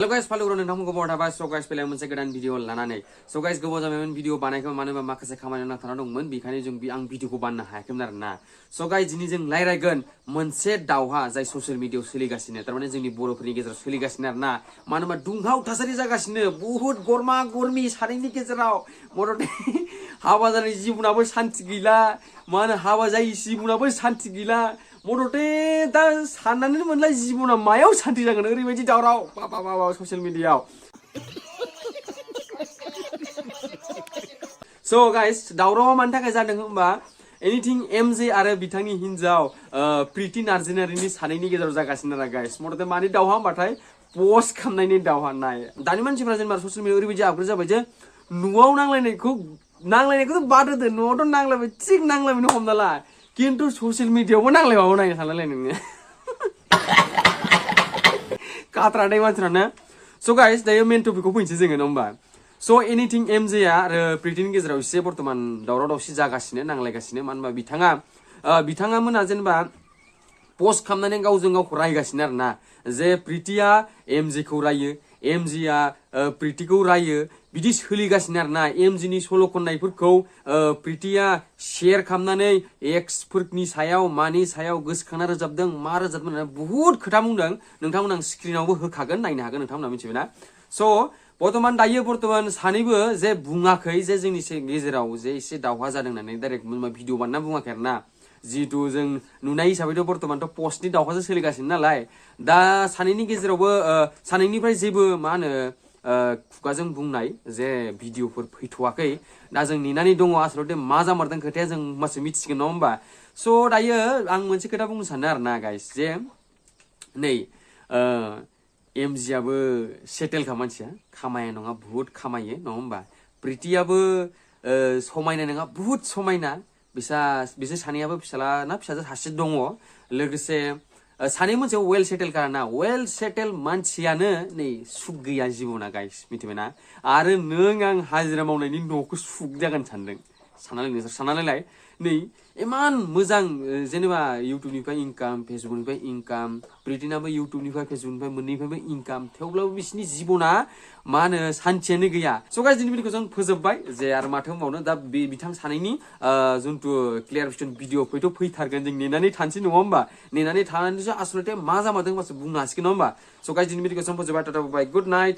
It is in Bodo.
Hello guys, follow nontongo borda ba so guys pele मोनसे गोदान भिडिअ लानानै so guys गोबाव जाबायमोन भिडिअ बानायखौ मानो होनबा माखासे खामानियाव नांथाना दंमोन बेखायनो जों आं भिडिअखौ बानायनो हायाखैमोन आरोना so guys दिनै जों रायलायगोन मोनसे दावहा जाय ससियेल मिडियायाव सोलिगासिनो थारमाने जोंनि बर'फोरनि गेजेराव सोलिगासिनो आरोना मानो होनबा दुंहाव थासारि जागासिनो बहुत गरमा गरमि सानैनि गेजेराव मरदे हाबा जानाय जिबनाबो शान्ति गैला मानो हाबा जायै जिबनाबो शान्ति गैला मरदे दा साननानै मोनलाय जिबना मायाव शान्ति जागोन ओरैबायदि दावराव बाबा ससियेल मिडियायाव so guys दावरावा मानि थाखाय जादों होनबा एनिथिं एमजे आरो बिथांनि हिनजाव प्रिति नार्जारिनि सानैनि गेजेराव जागासिनो आरो गाइस मरदे मानि दावहा होनबाथाय पस्ट खालामनायनि दावहा नाय दानि मानसिफोरा जेनेबा ससियेल मिडियायाव ओरैबायदि आपग्रेड जाबाय जे न'आव नांलायनायखौथ' बाद होदो न'आवथ' नांलायबाय थिग नांलायबायनो हमना ला किन्तु ससियेल मिडियायावबो नांलायबाबो नायनो सानलाय नोङो काट्रानाय मानसिफ्रानो so guys दायो मेन टपिकखौ फैनोसै जोङो नङा होमबा so anything MJ आरो प्रिटिनि गेजेराव एसे बर्तमान दावराव दावसि जागासिनो नांलायगासिनो मानो होनबा बिथाङा मोना जेनेबा पस्ट खालामनानै गावजों गावखौ रायगासिनो आरोना जे प्रिटिया एमजेखौ रायो एमजेआ प्रिटिखौ रायो बिदि सोलिगासिनो आरोना एमजेनि सल' खननायफोरखौ प्रिटिया शेयार खालामनानै एक्सफोरनि सायाव मानि सायाव गोसोखांना रोजाबदों मा रोजाबदों होननानै बुहुत खोथा बुंदों नोंथांमोन आं स्क्रिनावबो होखागोन नायनो हागोन नोंथांमोना मिथिबायना so बर्तमान सानैबो जे बुङाखै जे जोंनि गेजेराव जे एसे दावहा जादों होननानै डाइरेक्ट भिडिअ बानायना बुङाखै आरोना जिहेतु जों नुनाय हिसाबैथ' बर्तमानथ' पस्टनि दावहासो सोलिगासिनो नालाय दा सानैनि गेजेरावबो सानैनिफ्राय जेबो मा होनो खुगाजों बुंनाय जे भिडिअफोर फैथ'वाखै दा जों नेनानै दङ आसलथे मा जामारदों खोथाया जों मासो मिथिगोन नङा होमबा स' दायो आं मोनसे खोथा बुंनो सानो आरोना गाइस जे नै एमजिआबो सेटेलखा मानसिया खामाया नङा बुहुत खामायो नङा होमबा प्रिटियाबो समायना नङा बुहुत समायना बिसोर सानैयाबो फिसाला ना फिसाजो सासे दङ लोगोसे सानै मोनसेयाव वेल सेटेल खाना वेल सेटेल मानसियानो नै सुख गैया जिबना गाइस मिथिबायना आरो नों आं हाजिरा मावनायनि न'खौ सुख जागोन साननानैलाय नै इमान मोजां जेनेबा इउटुबनिफ्राय इनकाम फेसबुकनिफ्राय इनकाम प्रिटिनाबो इउटुबनिफ्राय फेसबुकनिफ्राय मोननैनिफ्रायबो इनकाम थेवब्लाबो बिसिनि जिबना मा होनो सान्थियानो गैया स' गाइस दिनै भिडिअखौ जों फोजोबबाय जे आरो माथो होनबावनो दा बिथां सानैनि जुनथु क्लियारफिकेसन भिडिअ फैथारगोन जों नेनानै थानोसै नङा होमबा नेनानै थानानैसो आसलथे मा जामारदों होनबासो बुंनो हासिगोन नङा होमबा स' गाइस दिनै भिडिअखौ जों फोजोबबाय टाटा बाय गुड नाइट